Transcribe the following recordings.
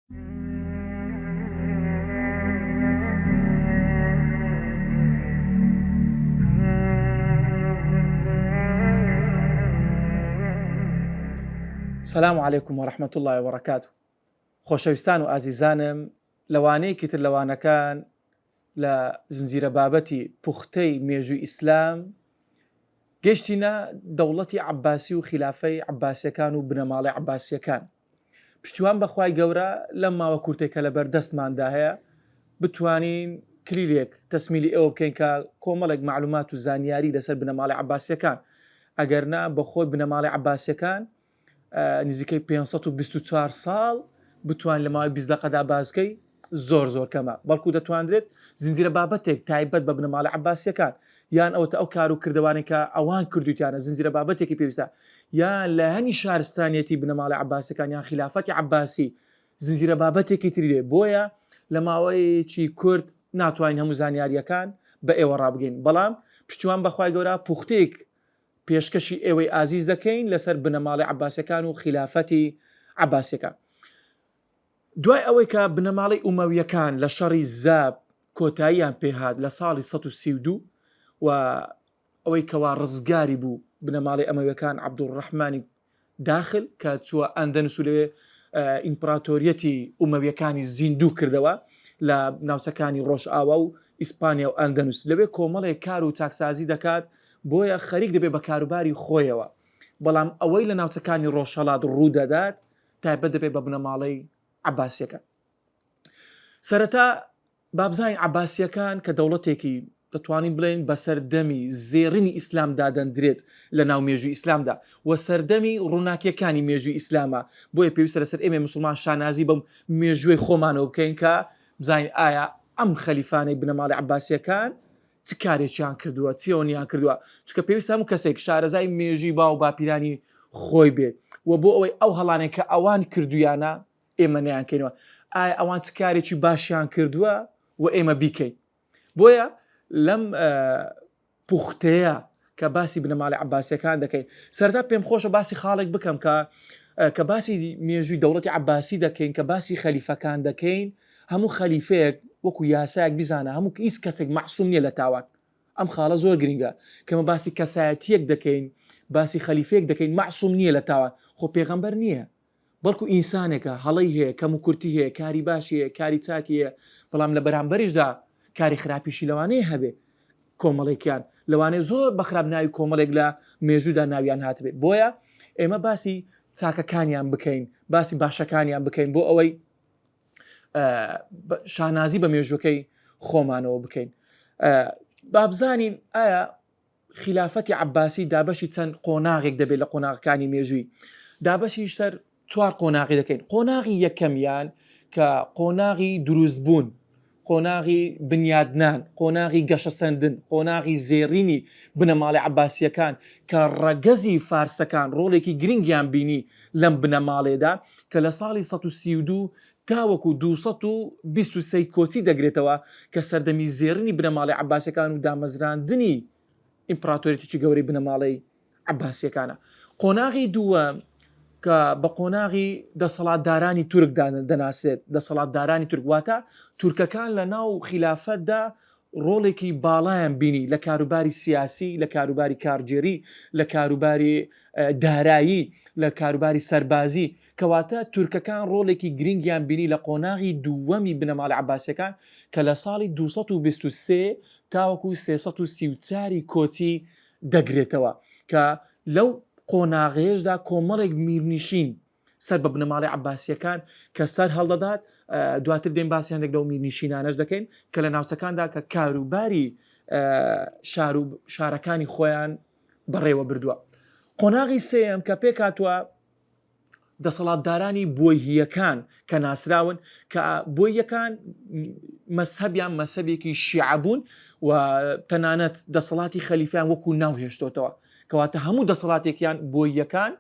سلام علیکم و رحمة اللە و بەرەکاته خۆشەویستان و ئازیزانم لە وانەیەکی تر لە وانەکان لە زنجیرە بابەتی پوختەی مێژووی ئیسلام گەشتینە دەوڵەتی عەباسی و خیلافەی عەباسیەکان و بنەماڵەی عەباسیەکان پشتیوان بەخوای گەورە لەم ماوە کورتێک کە لەبەر دەستماندا هەیە بتوانین کلیلێک تەسمیلی ئێوە بکەین کە کۆمەڵێک معلومات و زانیاری لەسەر بنەماڵی عەباسیەکان ئەگەر نا بەخۆی بنەماڵی عەباسیەکان نزیکەی 524 ساڵ بتوان لە ماوەی 20 دقەدا باسکەی زۆر زۆر کەمە بەڵکو دەتوانرێت زنجیرە بابەتێک تایبەت بە بنەماڵە عباسیەکان یان ئەوەتە ئەو کار و کردوانێک کە ئەوان کردوتیانە زنجیرە بابەتێکی پێویستە یان لە هەنی شارستانیەتی بنەماڵە عباسەکان یان خلافەتی عباسی زنجیرە بابەتێکی تری لێ بۆیە لە ماوەیەکی کورت ناتوانین هەموو زانیاریەکان بە ئێوە ڕابگەین بەڵام پشتیوان بەخوای گەورە پوختێک پێشکەشی ئێوەی ئازیز دەکەین لەسەر بنەماڵەی عەباسیەکان و خیلافەتی عەباسیەکان. دوای ئەوەی کە بنەماڵەی ئومەویەکان لە شەڕی زاب کۆتاییان پێهات لە ساڵی 132 و ئەوەی کەوا ڕزگاری بوو بنەماڵەی ئەمەویەکان عەبدولڕەحمانی داخل کە چووە ئەندەنوس و لەوێ ئیمپراتۆریەتی ئومەویەکانی زیندوو کردەوە لە ناوچەکانی ڕۆژئاوا و ئیسپانیا و ئەندەنوس لەوێ کۆمەڵێک کار و چاکسازی دەکات بۆیە خەریک دەبێت بە کاروباری خۆیەوە بەڵام ئەوەی لە ناوچەکانی ڕۆژهەڵات ڕوو دەدات تایبەت دەبێت بە بنەماڵەی عەباسیەکان سەرەتا با بزانین عەباسییەکان کە دەوڵەتێکی دەتوانین بڵێین بە سەردەمی زێڕینی ئیسلام دادەندرێت لە ناو مێژووی ئیسلامدا و سەردەمی ڕووناکیەکانی مێژووی ئیسلامە بۆیە پێویستە لەسەر ئێمەی موسڵمان شانازی بەم مێژووی خۆمانەوە بکەین کە بزانین ئایا ئەم خەلیفانەی بنەماڵی عەباسیەکان چ کارێکیان کردووە چیۆنیان کردووە چونکە پێویستە هەموو کەسێک شارەزای مێژووی باو باپیرانی خۆی بێت و بۆ ئەوەی ئەو هەڵانێک کە ئەوان کردویانە ئێمە نەیانکەینەوە ئایا ئەوان چ کارێکی باشیان کردووە و ئێمە بیکەین بۆیە لەم پوختەیە کە باسی بنەماڵی عباسیەکان دەکەین سەردا پێم خۆشە باسی خاڵێک بکەم کە کە باسی مێژووی دەوڵەتی عباسی دەکەین کە باسی خەلیفەکان دەکەین هەموو خەلیفەیەک وەکو یاسایەک بیزانە هەموو هیچ کەسێک مەعسوم نییە لە تاوان ئەم خاڵە زۆر گرنگە کەمە باسی کەسایەتیەک دەکەین باسی خەلیفەیەک دەکەین مەعسوم نییە لە تاوان خۆ پێغەمبەر نییە بەڵکو ئینسانێکە هەڵەی هەیە، کەموکورتی هەیە، کاری باشی هەیە، کاری چاکی هەیە، بەڵام لە بەرامبەریشدا کاری خراپیشی لەوانەیە هەبێ، کۆمەڵێکیان لەوانەیە زۆر بە خراپ ناوی کۆمەڵێک لە مێژوودا ناویان هاتبێ، بۆیە ئێمە باسی چاکەکانیان بکەین، باسی باشەکانیان بکەین بۆ ئەوەی شانازی بە مێژوەکەی خۆمانەوە بکەین. بابزانین ئایا خیلافەتی عەباسی دابەشی چەند قۆناغێک دەبێت لە قۆناغەکانی مێژووی دابەشی سەر چوار قۆناغی دەکەین قۆناغی یەکەمیان کە قۆناغی دروست بوون قۆناغی بنیادنان قۆناغی گەشەسەندن قۆناغی زێڕینی بنەماڵی عباسیەکان کە ڕەگەزی فارسەکان ڕۆڵێکی گرنگیان بینی لەم بنەماڵێدا کە لە ساڵی 1932 تاوەکو 223 کۆچی دەگرێتەوە کە سەردەمی زێڕینی بنەماڵەی عەباسیەکان و دامەزراندنی ئیمپڕاتۆریەتێکی گەورەی بنەماڵەی عەباسیەکانە. قۆناغی دووەم کە بە قۆناغی دەسەڵاتدارانی تورک دەناسرێت، دەسەڵاتدارانی تورک واتە تورکەکان لە ناو خیلافەتدا ڕۆڵێکی باڵایان بینی لە کاروباری سیاسی، لە کاروباری کارگێری، لە کاروباری دارایی، لە کاروباری سەربازی، کەواتە تورکەکان ڕۆڵێکی گرنگیان بینی لە قۆناغی دووەمی بنەماڵە عەباسیەکان کە لە ساڵی 223 تاوەکو 334 ی کۆچی دەگرێتەوە کە لەو قۆناغەیەشدا کۆمەڵێک میرنشین سەر بە بنەماڵەی عەباسیەکان کە سەر هەڵدەدات دواتر دێن باسی هەندێک لەو میرنشینانەش دەکەین کە لە ناوچەکاندا کە کاروباری شار و شارەکانی خۆیان بەڕێوە بردووە قۆناغی سێیەم کە پێکهاتووە دەسەڵاتدارانی بۆیهییەکان کە ناسراون کە بۆیەکان مەسهبیان مەسەبێکی شیعە بوون و تەنانەت دەسەڵاتی خەلیفیان وەکو ناو هێشتۆتەوە کەواتە هەموو دەسەڵاتێکیان بۆیەکان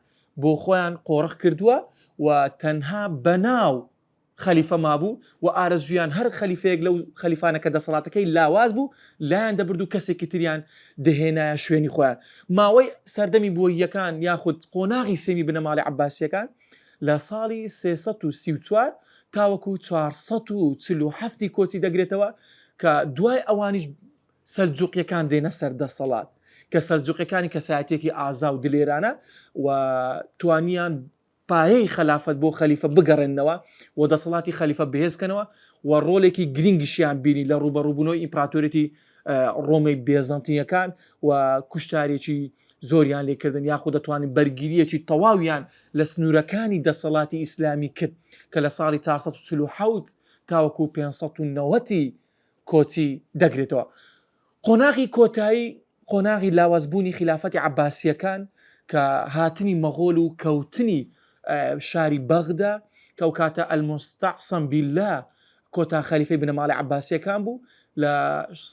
بۆ خۆیان قۆرخ کردووە و تەنها بەناو خەلیفە مابوو و ئارەزوویان هەر خەلیفەیەک لەو خەلیفانە کە دەسەڵاتەکەی لاواز بوو لایان دەبرد و کەسێکی تریان دەهێنایە شوێنی خۆیان. ماوەی سەردەمی بوەییەکان یاخود قۆناغی سێمی بنەماڵەی عەباسییەکان لە ساڵی 334 تاوەکو 447 ی کۆچی دەگرێتەوە کە دوای ئەوانیش سەلجوقیەکان دێنە سەر دەسەڵات کە سەلجوقیەکانی کەسایەتێکی ئازا و دلێرانە و توانیان پایەی خەلافەت بۆ خەلیفە بگەڕێننەوە و دەسەڵاتی خەلیفە بەهێز بکەنەوە و ڕۆلێکی گرنگیشیان بینی لە ڕووبەڕووبوونەوەی ئیمپراتۆریەتی ڕۆمەی بێزەنتینیەکان و کوشتارێکی زۆریان لێکردن یاخود دەتوانین بەرگریەکی تەواویان لە سنوورەکانی دەسەڵاتی ئیسلامی کرد کە لە ساڵی 447 تاوەکو 590 کۆچی دەگرێتەوە. قۆناغی کۆتایی قۆناغی لاوازبوونی خیلافەتی عەباسییەکان کە هاتنی مەغۆل و کەوتنی شاری بەغدا کە ئەو کاتە ئەلموستەعسەم بیللا کۆتا خەلیفەی بنەماڵەی عەباسییەکان بوو لە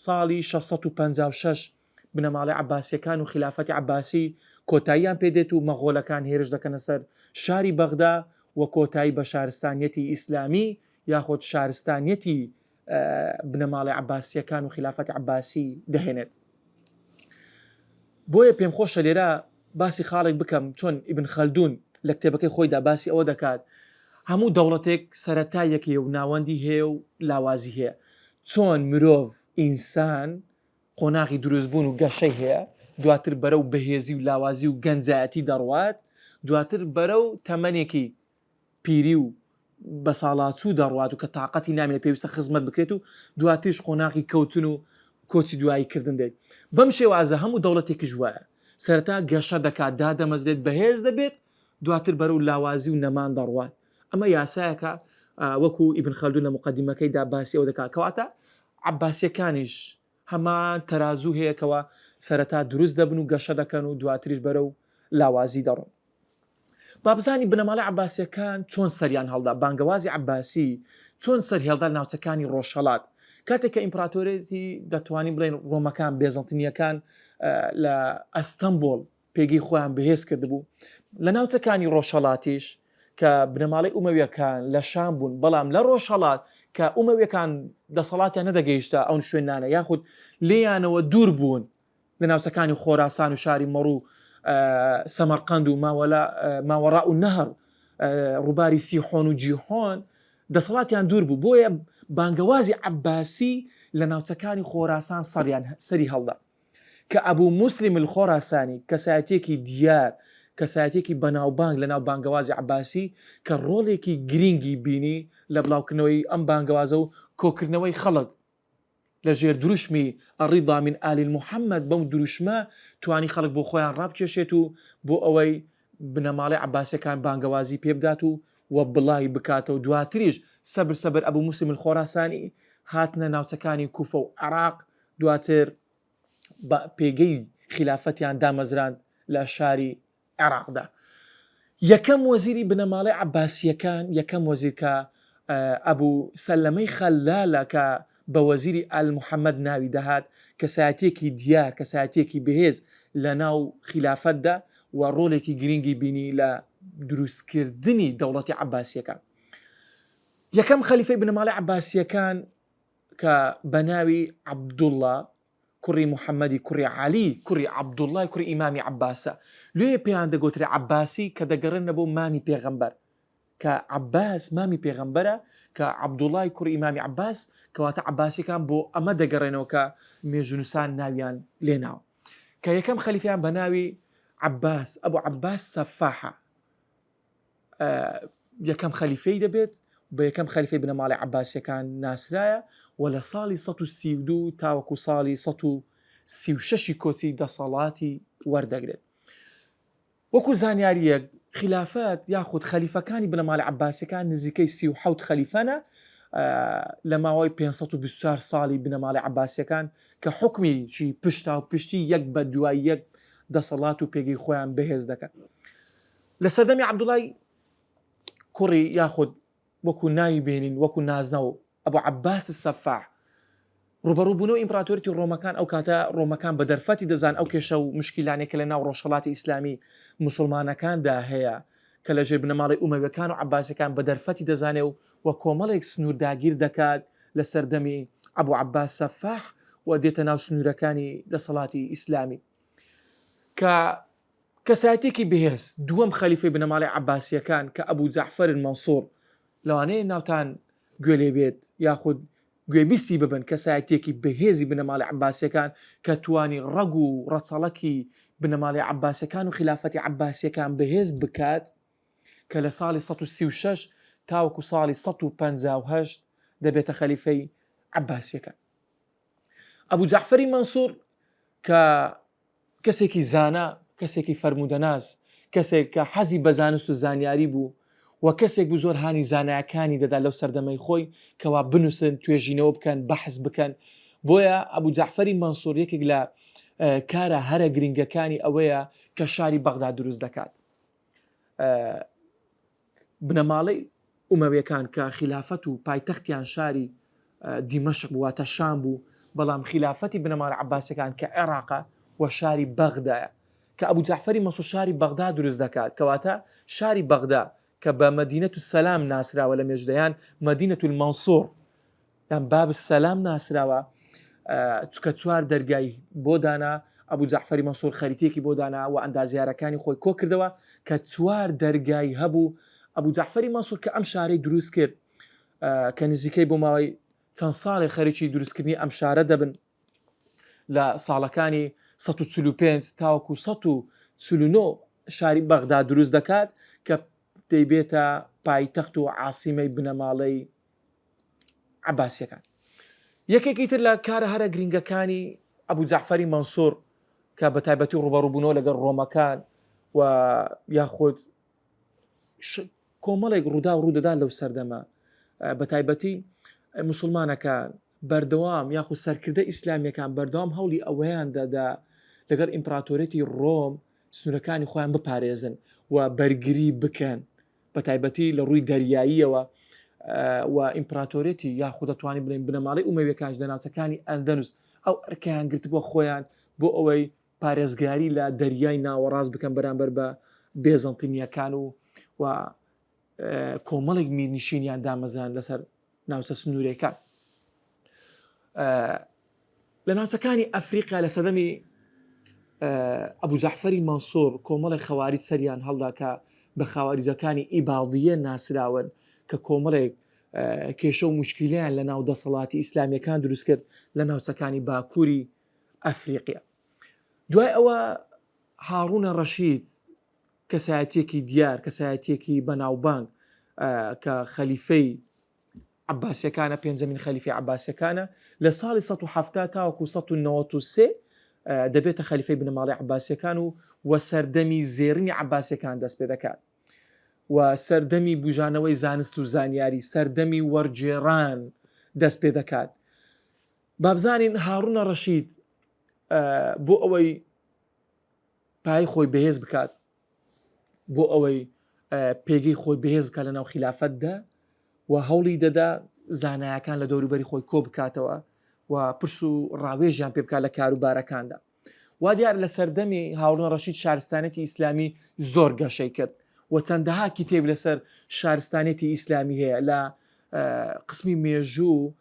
ساڵی 656 بنەماڵەی عەباسییەکان و خیلافەتی عەباسی کۆتاییان پێ دێت و مەغۆلەکان هێرش دەکەنە سەر شاری بەغدا و کۆتایی بە شارستانیەتی ئیسلامی یاخود شارستانیەتی بنەماڵەی عەباسییەکان و خیلافەتی عەباسی دەهێنێت. بۆیە پێم خۆشە لێرە باسی خاڵێک بکەم چۆن ئیبن خەلدون لە کتێبەکەی خۆیدا باسی ئەوە دەکات هەموو دەوڵەتێک سەرەتایەک هەیە و ناوەندی هەیە و لاوازی هەیە چۆن مرۆڤ ئینسان قۆناغی دروستبوون و گەشەی هەیە دواتر بەرەو بەهێزی و لاوازی و گەنجایەتی دەڕوات دواتر بەرەو تەمەنێکی پیری و بەساڵاچوو دەڕوات و کە تاقەتی نامێنێت پێویستە خزمەت بکرێت و دواتریش قۆناغی کەوتن و کۆچی دوایی کردن دێت. بەم شێوازە هەموو دەوڵەتێکیش وایە. سەرەتا گەشە دەکات، دادەمەزرێت، بەهێز دەبێت، دواتر بەرەو لاوازی و نەمان دەڕوات. ئەمە یاسایەکە وەکو ئیبن خەلدون لە موقەدیمەکەیدا باسی ئەوە دەکات. کەواتە عەباسییەکانیش هەمان تەرازوو هەیە کەوا سەرەتا دروست دەبن و گەشە دەکەن و دواتریش بەرەو لاوازی دەڕۆن. با بزانین بنەماڵەی عەباسیەکان چۆن سەریان هەڵدا، بانگەوازی عەباسی چۆن سەرهێڵدا لە ناوچەکانی ڕۆژهەڵات. کاتێک کە ئیمپراتۆریەتی دەتوانین بڵێین ڕۆمەکان، بێزەنتنیەکان لە ئەستەمبۆڵ پێگەی خۆیان بەهێز کردبوو، لە ناوچەکانی ڕۆژهەڵاتیش کە بنەماڵەی ئومەویەکان لە شام بوون، بەڵام لە ڕۆژهەڵات کە ئومەویەکان دەسەڵاتیان نەدەگەیشتە ئەو شوێنانە یاخود لێیانەوە دوور بوون، لە ناوچەکانی خۆراسان و شاری مەڕ و سەمەرقەند و ماوەڕا و نەهر ڕووباری سیحۆن و جیحۆن دەسەڵاتیان دوور بوو بۆیە بانگەوازی عەباسی لە ناوچەکانی خۆراسان سەریان سەری هەڵدا کە ئەبوو موسلیم الخۆراسانی کەسایەتیەکی دیار کەسایەتیەکی بەناوبانگ لە ناو بانگەوازی عەباسی کە ڕۆڵێکی گرینگی بینی لە بڵاوکردنەوەی ئەم بانگەوازە و کۆکردنەوەی خەڵک لە ژێر دروشمی، الرضا من آل محمد، بەم دروشمە توانی خەڵک بۆ خۆیان ڕابکێشێت و بۆ ئەوەی بنەماڵەی عەباسیەکان بانگەوازی پێ بدات و و بڵاوی بکاتەوە دواتریش سەبر سەبر ئەبو موسلم الخۆراسانی هاتنە ناوچەکانی کوفە و عێراق دواتر بە پێگەی خیلافەتیان دامەزراند لە شاری عێراقدا. یەکەم وەزیری بنەماڵەی عەباسییەکان، یەکەم وەزیر کە ئەبوو سەلەمەی خەلالە کە بە وەزیری ئال محەممەد ناوی دەهات، کەسایەتییەکی دیار، کەسایەتییەکی بەهێز لە ناو خیلافەتدا و ڕۆڵێکی گرینگی بینی لە دروستکردنی دەوڵەتی عەباسییەکان. یەکەم خەلیفەی بنەماڵەی عەباسییەکان کە بە ناوی عەبدوڵڵا کوڕی محەمەدی کوڕی عەلی کوڕی عەبدوڵڵای کوڕی ئیمامی عەباسە. لۆیە پێیان دەگۆترێ عەباسی کە دەگەڕێنە بۆ مامی پێغەمبەر کە عەباس مامی پێغەمبەرە کە عەبدوڵڵای کوڕی ئیمامی عەباس کەواتە عەباسیەکان بۆ ئەمە دەگەڕێنەوە کە مێژوونووسان ناویان لێناوە کە یەکەم خەلیفەیان بە ناوی عەباس ئەبو عەباس سەفاحە یەکەم خەلیفەی دەبێت بە یەکەم خەلیفەی بنەماڵەی عەباسیەکان ناسرایە و لە ساڵی 132 تاوەکو ساڵی 136 کۆچی دەسەڵاتی وەردەگرێت. وەکو زانیاریەک خلافەت یاخود خەلیفەکانی بنەماڵە عەباسیەکان نزیکەی 37 خەلیفەنە لە ماوەی 524 ساڵی بنەماڵە عەباسیەکان کە حکمی چی پشتا و پشتی یەک بە دوای یەک دەسەڵات و پێگەی خۆیان بەهێز دەکەن. لە سەردەمی عەبدوڵای کوڕی یاخود وەکو ناوی بێنین وەکو نازناو ئەبو عەباس سەفاح ڕوبەڕووبوونەوە ئیمپراتۆریەتی ڕۆمەکان ئەو کاتە ڕۆمەکان بە دەرفەتی دەزان ئەو کێشە و مشکیلانەی کە لە ناو ڕۆژهەڵاتی ئیسلامی موسڵمانەکاندا هەیە کە لە ژێر بنەماڵەی ئومەویەکان و عەباسیەکان بە دەرفەتی دەزانێ و و کۆمەڵێک سنوور داگیر دەکات لە سەردەمی ئەبو عەباس سەفاح و دێتە ناو سنوورەکانی دەسەڵاتی ئیسلامی کە. کەسایەتیەکی بەهێز، دووەم خەلیفەی بنەماڵەی عەباسییەکان کە ئەبو جەعفەر مەنسوڕ، لەوانەیە ناوتان گوێ لێ بێت یاخود گوێبیستی ببن، کەسایەتیەکی بەهێزی بنەماڵەی عەباسییەکان کە توانی ڕەگ و ڕەچەڵەکی بنەماڵەی عەباسیەکان و خیلافەتی عەباسیەکان بەهێز بکات کە لە ساڵی 136 تاوەکو ساڵی 158 دەبێتە خەلیفەی عەباسیەکان. ئەبو جەعفەری مەنسوڕ کە کەسێکی زانا، کەسێکی فەرموودەناس، کەسێک کە حەزی بە زانست و زانیاری بوو و کەسێک بوو زۆر هانی زانایەکانی دەدا لەو سەردەمەی خۆی کەوا بنووسن، توێژینەوە بکەن، بەحس بکەن. بۆیە ئەبو جەعفەری مەنسوور یەکێک لە کارە هەرە گرنگەکانی ئەوەیە کە شاری بەغدا دروست دەکات. بنەماڵەی ئومەویەکان کە خیلافەت و پایتەختیان شاری دیمەشق بوو واتە شام بوو، بەڵام خیلافەتی بنەماڵە عەباسیەکان کە عێراقە و شاری بەغدایە کە ئەبو جەعفەری مەنسوور شاری بەغدا دروست دەکات کەواتە شاری بەغدا کە بە مەدینەت السلام ناسراوە لە مێژوودا یان مەدینەت المەنسوور یان باب السلام ناسراوە چکە چوار دەرگای بۆ دانا ئەبوو جەعفەری مەنسوور خەریتەیەکی بۆ دانا و ئەندازیارەکانی خۆی کۆ کردەوە کە چوار دەرگای هەبوو ئەبوو جەعفەری مەنسوور کە ئەم شارەی دروست کرد کە نزیکەی بۆ ماوەی چەند ساڵێ خەریکی دروستکردنی ئەم شارە دەبن لە ساڵەکانی 145 تاوەکو 149 شاری بەغدا دروست دەکات کە دەیبێتە پایتەخت و عاسیمەی بنەماڵەی عەباسیەکان. یەکێکی تر لە کارە هەرە گرنگەکانی ئەبوو جەعفەری مەنسوور کە بە تایبەتی ڕوبەڕووبوونەوە لەگەڵ ڕۆمەکان و یاخود کۆمەڵێک ڕوودا و ڕوودەدا لەو سەردەمە بە تایبەتی مسلمانەکان بەردەوام یاخود سەرکردە ئیسلامیەکان بەردەوام هەوڵی ئەوەیان دەدا لەگەڵ ئیمپراتۆریەتی ڕۆم سنوورەکانی خۆیان بپارێزن و بەرگری بکەن بەتایبەتی لە ڕووی دەریاییەوە و ئیمپراتۆریەتی یاخود دەتوانین بڵێین بنەماڵەی ئومەویەکانش لە ناوچەکانی ئەندەنوس ئەو ئەرکەیان گرتبووە خۆیان بۆ ئەوەی پارێزگاری لە دەریای ناوەڕاست بکەن بەرامبەر بە بێزەنتینیەکان و و کۆمەڵێک میرنشینیان دامەزران لەسەر ناوچە سنوورەکان. لە ناوچەکانی ئەفریقیا لە سەردەمی ئەبوو جەعفەری مەنسوور کۆمەڵێک خەواریج سەریان هەڵدا کە بە خاواریجەکانی ئیباڵدیە ناسراون کە کۆمەڵێک کێشە و مشکیلیان لە ناو دەسەڵاتی ئیسلامیەکان دروست کرد لە ناوچەکانی باکووری ئەفریقیا دوای ئەوە هاڕونە ڕەشید کەسایەتیەکی دیار کەسایەتیەکی بەناوبانگ کە خەلیفەی عەباسیەکانە پێنجەمین خەلیفەی عەباسیەکانە لە ساڵی 170 تاوەکو 193 دەبێتە خەلیفەی بنەماڵەی عەباسیەکان و وە سەردەمی زێڕینی عەباسیەکان دەست پێ دەکات و سەردەمی بژانەوەی زانست و زانیاری سەردەمی وەرگێڕان دەست پێ دەکات بابزانین هاڕونە ڕەشید بۆ ئەوەی پای خۆی بەهێز بکات بۆ ئەوەی پێگەی خۆی بەهێز بکات لە ناو خیلافەتدا و هەوڵی دەدا زانایەکان لە دەوروبەری خۆی کۆ بکاتەوە و پرس و ڕاوێژیان پێ بکات لە کاروبارەکاندا وا دیار لە سەردەمی هاوڕنە ڕەشید شارستانێتی ئیسلامی زۆر گەشەی کرد و چەندەها کتێب لەسەر شارستانێتی ئیسلامی هەیە لە قسمی مێژوو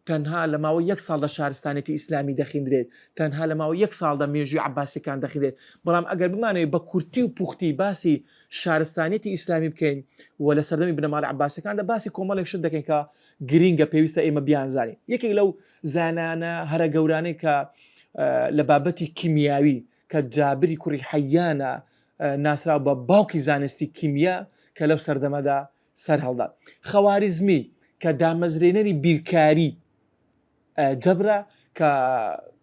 تەنها لە ماوەی یەک ساڵدا شارستانێتی ئیسلامی دەخیندرێت، تەنها لە ماوەی یەک ساڵدا مێژووی عەباسیەکان دەخیندرێت، بەڵام ئەگەر بمانەوێت بە کورتی و پوختی باسی شارستانیەتی ئیسلامی بکەین و لە سەردەمی بنەماڵە عەباسیەکاندا باسی کۆمەڵێک شت دەکەین کە گرینگە پێویستە ئێمە بیانزانین. یەکێک لەو زانانە هەرە گەورانەی کە لە بابەتی کیمیاوی کە جابری کوڕی حەیانە ناسراو بە باوکی زانستی کیمیا کە لەو سەردەمەدا سەرهەڵدا. خەواریزمی کە دامەزرێنەری بیرکاری جەبرە کە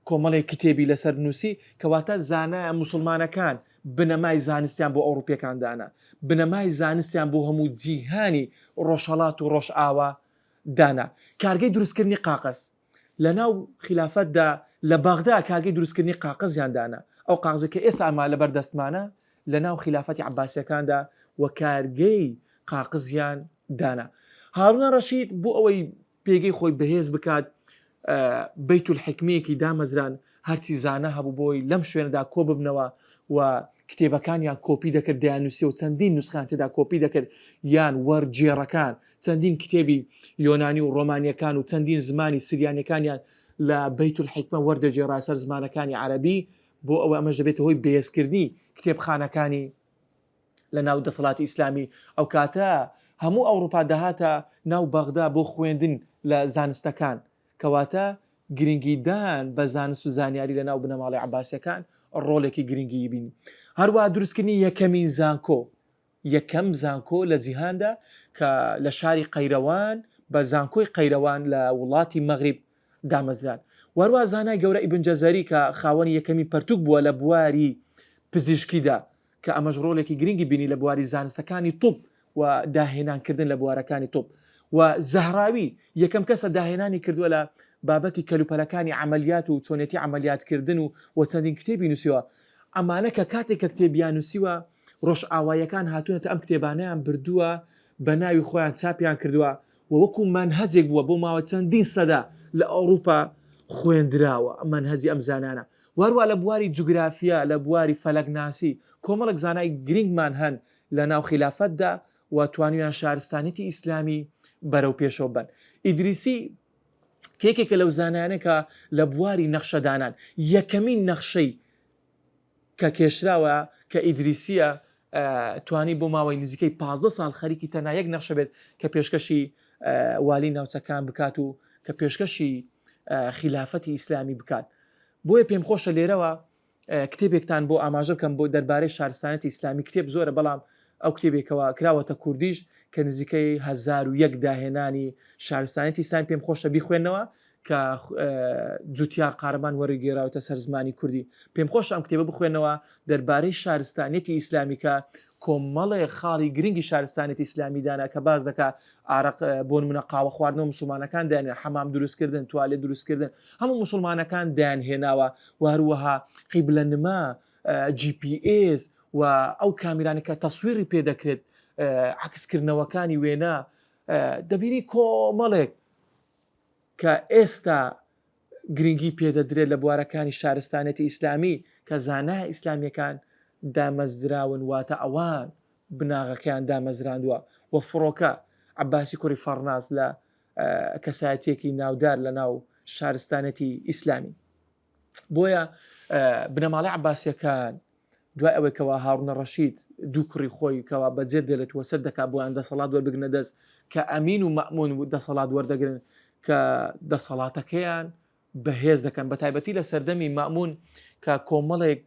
کۆمەڵێک کتێبی لەسەر نووسی کەواتە زانایە موسڵمانەکان بنەمای زانستیان بۆ ئەوڕوپیەکان دانا بنەمای زانستیان بۆ هەموو جیهانی ڕۆژهەڵات و ڕۆژئاوا دانا کارگەی دروستکردنی قاقەز لەناو خیلافەتدا لە بەغدا کارگەی دروستکردنی قاقەزیان دانا، ئەو قاغزەی کە ئێستا ئەمە لەبەر دەستمانە لەناو خیلافەتی عەباسیەکاندا و کارگەی قاقزیان دانا. هارونە ڕەشید بۆ ئەوەی پێگەی خۆی بەهێز بکات بەیت الحیکمەیەکی دامەزران، هەرچی زانا هەبوو بۆی لەم شوێنەدا کۆ ببنەوە و کتێبەکانیان کۆپی دەکرد دەیاننووسی و چەندین نوسخەیان تێدا کۆپی دەکرد یان وەرگێڕەکان چەندین کتێبی یۆنانی و ڕۆمانیەکان و چەندین زمانی سریانیەکانیان لە بەیت الحیکمە وەردەگێڕا سەر زمانەکانی عەرەبی. بۆ ئەوە ئەمەش دەبێتە هۆی بەهێزکردنی کتێبخانەکانی لە ناو دەسەڵاتی ئیسلامی ئەو کاتە هەموو ئەوروپا دەهاتە ناو بەغدا بۆ خوێندن لە زانستەکان کەواتە گرنگیدان بە زانست و زانیاری لە ناو بنەماڵەی عەباسیەکان ڕۆڵێکی گرنگی بینی هەروە دروستکردنی یەکەمین زانکۆ یەکەم زانکۆ لە جیهاندا کە لە شاری قەیرەوان بە زانکۆی قەیرەوان لە وڵاتی مەغریب دامەزران. وەروا زانای گەورە ئیبن جەزەری کە خاوەنی یەکەمین پەرتوک بووە لە بواری پزیشکیدا کە ئەمەش ڕۆڵێکی گرنگی بینی لە بواری زانستەکانی طب و داهێنان کردن لە بوارەکانی طب و زەهراوی یەکەم کەسە داهێنانی کردووە لە بابەتی کەلوپەلەکانی عەمەلیات و چۆنێتی عەمەلیات کردن و و چەندین کتێبی نووسیوە ئەمانە کە کاتێک کە کتێبیان نووسیوە ڕۆژئاواییەکان هاتوونەتە ئەم کتێبانەیان بردووە بە ناوی خۆیان چاپیان کردووە و وەکو مەنهەجێک بووە بۆ ماوە چەندین سەدە لە ئەوروپا خوێندراوە مەنهەجی ئەم زانانە وەروە لە بواری جوگرافیا لە بواری فەلەکناسی کۆمەڵێک زانای گرنگمان هەن لە ناو خیلافەتدا و توانیان شارستانیتی ئیسلامی بەرەو پێشەوە بەن ئیدریسی کێکێکە لەو زانایانە کە لە بواری نەخشەدانان یەکەمین نەخشەی کە کێشراوە کە ئیدریسیە توانی بۆ ماوەی نزیکەی 15 ساڵ خەریکی تەنها یەک نەخشە بێت کە پێشکەشی والی ناوچەکان بکات و کە پێشکەشی خیلافەتی ئیسلامی بکات بۆیە پێم خۆشە لێرەوە کتێبێکتان بۆ ئاماژە بکەم بۆ دەربارەی شارستانەتی ئیسلامی کتێب زۆرە بەڵام ئەو کتێبێکەوە کراوەتە کوردیش کە نزیکەی 1001 داهێنانی شارستانەتی ئیسلامی پێم خۆشە بیخوێنەوە کە جوتیار قارەمان وەریگێراوتە سەر زمانی کوردی. پێم خۆشە ئەم کتێبە بخوێنەوە دەربارەی شارستانیەتی ئیسلامی کە کۆمەڵێ خاڵی گرنگی شارستانیەتی ئیسلامی دانا کە باس دەکا ئارەق بۆ نمونە قاوە خواردنەوە مسوڵمانەکان دایانێ حەمام دروستکردن توالێت دروستکردن هەموو مسوڵمانەکان دایان هێناوە و هەروەها قیبلە نما جی پی ئێس و ئەو کامیرانە کە تەسویری پێ دەکرێت عەکسکردنەوەکانی وێنە دەبینی کۆمەڵێک کە ئێستا گرنگی پێدەدرێت لە بوارەکانی شارستانێتی ئیسلامی کە زانا ئیسلامیەکان دامەزراون واتە ئەوان بناغەکەیان دامەزراندووە و فڕۆکە عەباسی کوڕی فەڕناس لە کەسایەتیەکی ناودار لە ناو شارستانێتی ئیسلامی بۆیە بنەماڵەی عەباسیەکان دوای ئەوەی کەوا هاڕونە ڕەشید دوو کوڕی خۆی کەوا بەجێ دێلێت وەسەر دەکات بۆیان دەسەڵات وەربگرنە دەست کە ئەمین و مەئمون دەسەڵات وەردەگرن کە دەسەڵاتەکەیان بەهێز دەکەن بە تایبەتی لە سەردەمی مەئمون کە کۆمەڵێک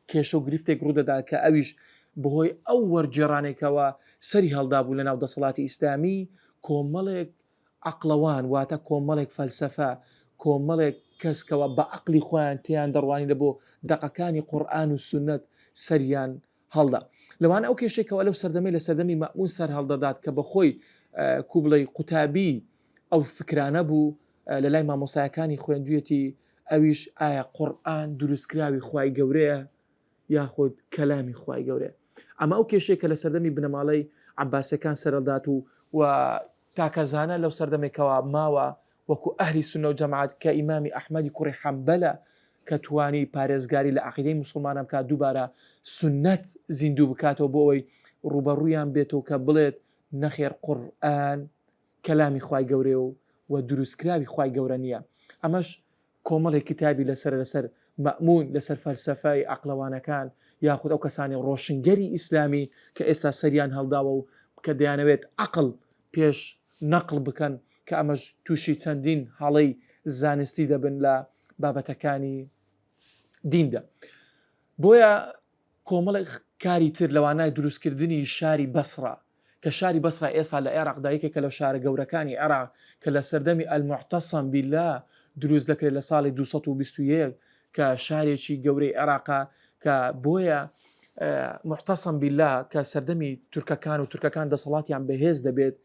کێشە و گرفتێک ڕوودەدا کە ئەویش بەهۆی ئەو وەرگێڕانێکەوە سەری هەڵدابوو لە ناو دەسەڵاتی ئیسلامی کۆمەڵێک عەقڵەوان واتە کۆمەڵێک فەلسەفە، کۆمەڵێک کەس کەوا بە عەقڵی خۆیان تێیان دەڕوانی لە بۆ دەقەکانی قورئان و سوننەت سەریان هەڵدا. لەوانە ئەو کێشەی کەوا لەو سەردەمەی لە سەردەمی مەئموون سەر هەڵدەدات کە بە خۆی کو بڵێی قوتابی ئەو فکرانە بوو لە لای مامۆستایەکانی خوێندویەتی ئەویش ئایا قورئان دروستکراوی خوای گەورەیە یاخود کەلامی خوای گەورەیە ئەمە ئەو کێشەیە کە لە سەردەمی بنەماڵەی عەباسیەکان سەرهەڵدات و و تاکە زانا لەو سەردەمێکەوە ماوە وەکو ئەهلی سوننە و جەماعەت کە ئیمامی ئەحمەدی کوڕی حەنبەلە کە توانی پارێزگاری لە عەقیدەی موسڵمانان بکات دووبارە سوننەت زیندوو بکاتەوە بۆ ئەوەی ڕووبەڕوویان بێتەوە کە بڵێت نەخێر قورئان کەلامی خوای گەورەیە و و دروستکراوی خوای گەورە نییە ئەمەش کۆمەڵێک کتابی لەسەرە لەسەر مەئموون، لەسەر فەلسەفەی عەقڵەوانەکان یاخود ئەو کەسانەی ڕۆشنگەری ئیسلامی کە ئێستا سەریان هەڵداوە و کە دەیانەوێت عەقڵ پێش نەقڵ بکەن کە ئەمەش تووشی چەندین هەڵەی زانستی دەبن لە بابەتەکانی دیندا. بۆیە کۆمەڵێک کاری تر لەوانە دروستکردنی شاری بەسڕە کە شاری بەسڕە ئێستا لە عێراقدا یەکێکە لە شارە گەورەکانی عێراق کە لە سەردەمی المعتصم باللە دروست دەکرێت لە ساڵی 221 کە شارێکی گەورەی عێراقە کە بۆیە معتصم باللە کە سەردەمی تورکەکان و تورکەکان دەسەڵاتیان بەهێز دەبێت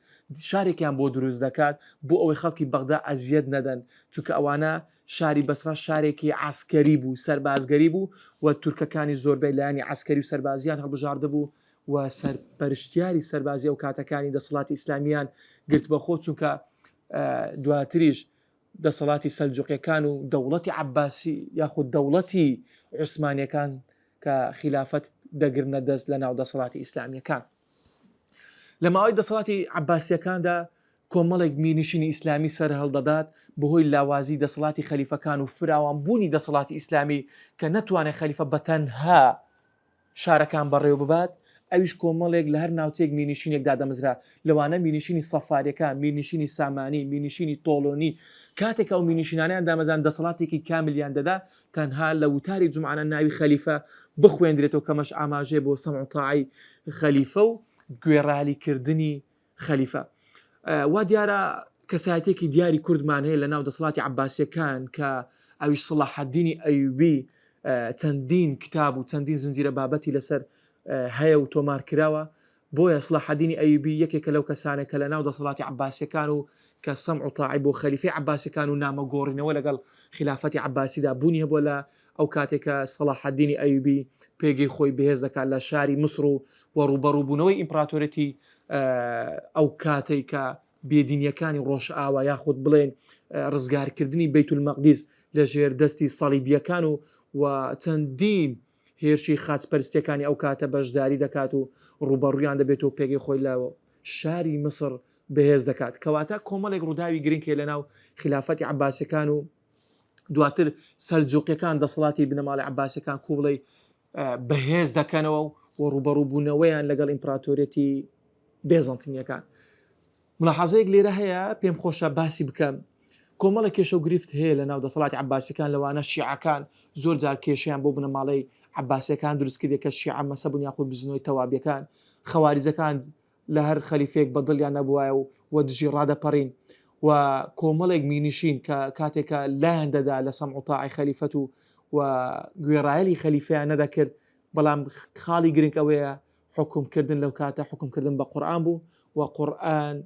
شارێکیان بۆ دروست دەکات بۆ ئەوەی خەڵکی بەغدا ئەزیەت نەدەن چونکە ئەوانە شاری بەسڕە شارێکی عەسکەری بوو، سەربازگەری بوو و تورکەکانی زۆربەی لایەنی عەسکەری و سەربازییان هەڵبژاردبوو و سەرپەرشتیاری سەربازی ئەو کاتەکانی دەسەڵاتی ئیسلامییان گرتبەخۆ چونکە دواتریش دەسەڵاتی سەلجوقیەکان و دەوڵەتی عەباسی یاخود دەوڵەتی عوسمانیەکان کە خیلافەت دەگرنە دەست لە ناو دەسەڵاتی ئیسلامیەکان. لە ماوەی دەسەڵاتی عەباسیەکاندا. کۆمەڵێک میرنشینی ئیسلامی سەرهەڵدەدات بەهۆی لاوازی دەسەڵاتی خەلیفەکان و فراوانبوونی دەسەڵاتی ئیسلامی کە نەتوانێت خەلیفە بەتەنها شارەکان بەڕێوە ببات، ئەویش کۆمەڵێک لە هەر ناوچەیەک میرنشینێک دادەمەزرا، لەوانە میرنشینی سەفاریەکان، میرنشینی سامانی، میرنشینی تۆڵۆنی، کاتێک کە ئەو میرنشینانەیان دامەزراند دەسەڵاتێکی کاملیان دەدا، تەنها لە وتاری جومعانە ناوی خەلیفە بخوێندرێتەوە کەمەش ئاماژەیە بۆ سەمع و تاعەی خەلیفە و گوێڕایەلی کردنی خەلیفە. وا دیارە کەسایەتێکی دیاری کوردمان هەیە لە ناو دەسەڵاتی عەباسیەکان کە ئەویش سەڵاحەدینی ئەیوبی چەندین کتاب و چەندین زنجیرە بابەتی لەسەر هەیە و تۆمار کراوە بۆیە سڵاحەدینی ئەیوبی یەکێکە لەو کەسانە کە لە ناو دەسەڵاتی عەباسیەکان و کە سەمع و تاعی بۆ خەلیفەی عەباسیەکان و نامە گۆڕینەوە لەگەڵ خلافەتی عەباسیدا بوونی هەبووە لە ئەو کاتێک کە سەڵاحەدینی ئەیوبی پێگەی خۆی بەهێز دەکات لە شاری مسر و و ڕووبەڕووبوونەوەی ئیمپراتۆرەتی ئەو کاتێک کە بێدینیەکانی ڕۆژئاوا یاخود بڵێن ڕزگارکردنی بەیت المەقدیس لە ژێر دەستی سەڵیبیەکان و و چەندین هێرشی خاچپەرستیەکانی ئەو کاتە بەشداری دەکات و ڕووبەڕوویان دەبێت و پێگەی خۆی لە شاری میسڕ بەهێز دەکات. کەواتە کۆمەڵێک ڕووداوی گرنگ هەیە لەناو خیلافەتی عەباسیەکان و دواتر سەلجوقیەکان دەسەڵاتی بنەماڵەی عەباسیەکان کوبڵەی بەهێز دەکەنەوە و ڕووبەڕووبوونەوەیان لەگەڵ ئیمپراتۆریەتی بێزەنتینیەکان. ملاحەزەیەک لێرە هەیە پێم خۆشە باسی بکەم کۆمەڵە کێشە و گرفت هەیە لە ناو دەسەڵاتی عەباسیەکان لەوانە شیعەکان زۆر جار کێشیان بۆ بنەماڵەی عەباسیەکان دروست کردێ کە شیعە مەسەبون یاخود بزنەوەی تەوابیەکان خەواریجەکان لە هەر خەلیفەیەک بە دڵیان نەبوایە و وە دژی ڕادەپەڕین و کۆمەڵێک مینیشین کە کاتێکە لایەن دەدا لە سەمع و تاعی خەلیفەت و و گوێڕایەلی خەلیفەیان نەدەکرد بەڵام خاڵی گرنگ ئەوەیە حوکم کردن لەو کاتە حوکم کردن بە قورئان بوو و قورئان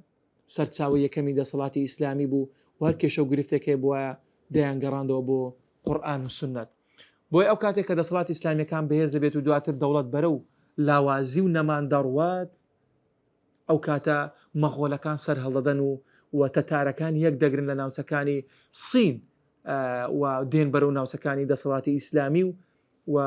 سەرچاوەی یەکەمی دەسەڵاتی ئیسلامی بوو و هەر کێشە و گرفتێک هەیە بوایە دەیانگەڕاندەوە بۆ قورئان و سوننەت. بۆیە ئەو کاتێک کە دەسەڵاتی ئیسلامیەکان بەهێز دەبێت و دواتر دەوڵەت بەرەو لاوازی و نەمان دەڕوات ئەو کاتە مەغۆلەکان سەرهەڵدەدەن و و تەتارەکان یەک دەگرن لە ناوچەکانی سین و دێن بەرەو ناوچەکانی دەسەڵاتی ئیسلامی و و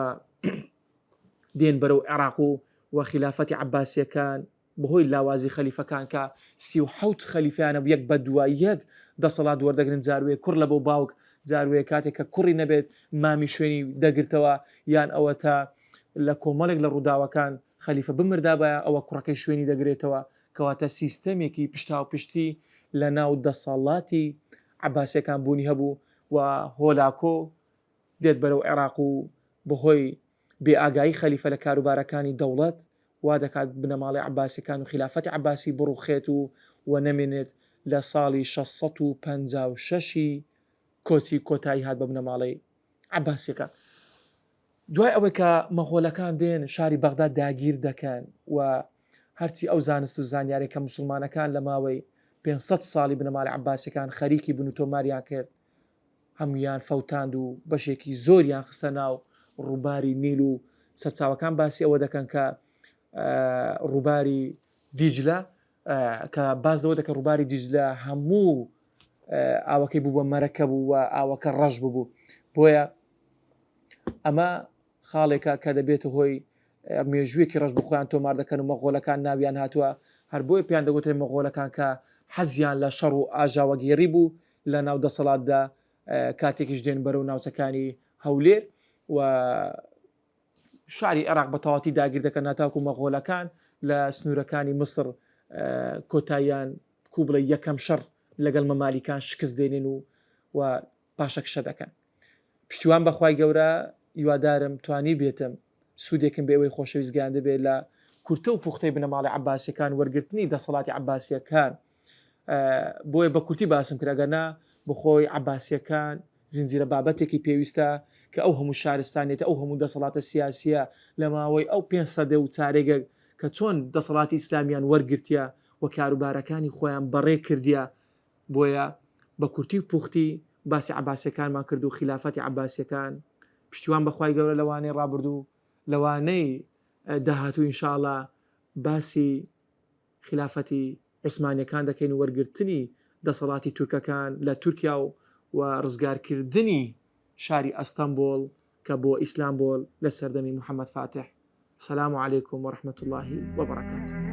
دێن بەرەو عێراق و و خیلافەتی عەباسیەکان بەهۆی لاوازی خەلیفەکان کە 37 خەلیفیانە و یەک بە دوای یەک دەسەڵات وەردەگرن جاروێ کوڕ لە بۆ باوک جاروێ کاتێک کە کوڕی نەبێت مامی شوێنی دەگرتەوە یان ئەوە تا لە کۆمەڵێک لە ڕووداوەکان خەلیفە بمردابایە ئەوە کوڕەکەی شوێنی دەگرێتەوە کەواتە سیستەمێکی پشتاوپشتی لە ناو دەسەڵاتی عەباسیەکان بوونی هەبوو و هۆلاکۆ دێت بەرەو عێراق و بەهۆی بێ ئاگایی خەلیفە لە کاروبارەکانی دەوڵەت وا دەکات بنەماڵەی عەباسیەکان و خیلافەتی عەباسی بڕوخێت و و نەمێنێت لە ساڵی 656 ی کۆچی کۆتایی هات بە بنەماڵەی عەباسیەکان. دوای ئەوەی کە مەغۆلەکان دێن شاری بەغدا داگیر دەکەن و هەرچی ئەو زانست و زانیارێک کە مسلمانەکان لە ماوەی 500 ساڵی بنەماڵی عەباسیەکان خەریکی بن و تۆماریان کرد هەموویان فەوتاند و بەشێکی زۆریان خستە ناو ڕووباری نیل و سەرچاوەکان باسی ئەوە دەکەن کە ڕووباری دیجلە کە باس لەوە دەکە ڕووباری دیجلە هەموو ئاوەکەی بوو بە مەرەکە بوو و ئاوەکە ڕەش ببوو بۆیە ئەمە خاڵێکە کە دەبێتە هۆی مێژوویەکی ڕەش بۆ خۆیان تۆمار دەکەن و مەغۆلەکان ناویان هاتووە هەر بۆیە پێیان دەگوترێت مەغۆلەکان کە حەزیان لە شەڕ و ئاژاوەگێڕی بوو لە ناو دەسەڵاتدا کاتێکیش دێن بەرەو ناوچەکانی هەولێر و شاری عێراق بە تەواتی داگیر دەکەن هەتاکو مەغۆلەکان لە سنوورەکانی میسر کۆتاییان کو بڵێ یەکەم شەڕ لەگەڵ مەمالیکان شکست دێنن و و پاشەکشە دەکەن پشتیوان بەخوای گەورە هیوادارم توانی بێتم سوودێکم بە ئێوەی خۆشەویست گەیاندبێ لە کورتە و پوختەی بنەماڵی عەباسیەکان وەرگرتنی دەسەڵاتی عەباسیەکان بۆیە بە کورتی باسم کرد ئەگەر نا بخۆی عەباسیەکان زنجیرە بابەتێکی پێویستە کە ئەو هەموو شارستانێتە ئەو هەموو دەسەڵاتە سیاسیە لە ماوەی ئەو پێ سەدە و چارێگە کە چۆن دەسەڵاتی ئیسلامیان وەرگرتیە و کاروبارەکانی خۆیان بەڕێ کردیە بۆیە بە کورتی و پوختی باسی عەباسیەکانمان کرد و خیلافەتی عەباسیەکان پشتیوان بەخوای گەورە لەوانەی ڕابردوو لەوانەی داهاتوو ان شاء اللە باسی خیلافەتی عوسمانیەکان دەکەین و وەرگرتنی دەسەڵاتی تورکەکان لە تورکیا و و ڕزگارکردنی شاری ئەستەنبۆڵ کە بۆ ئیسلامبۆل لە سەردەمی محمد فاتح سلام علیکم ورحمة اللە وبرکاته.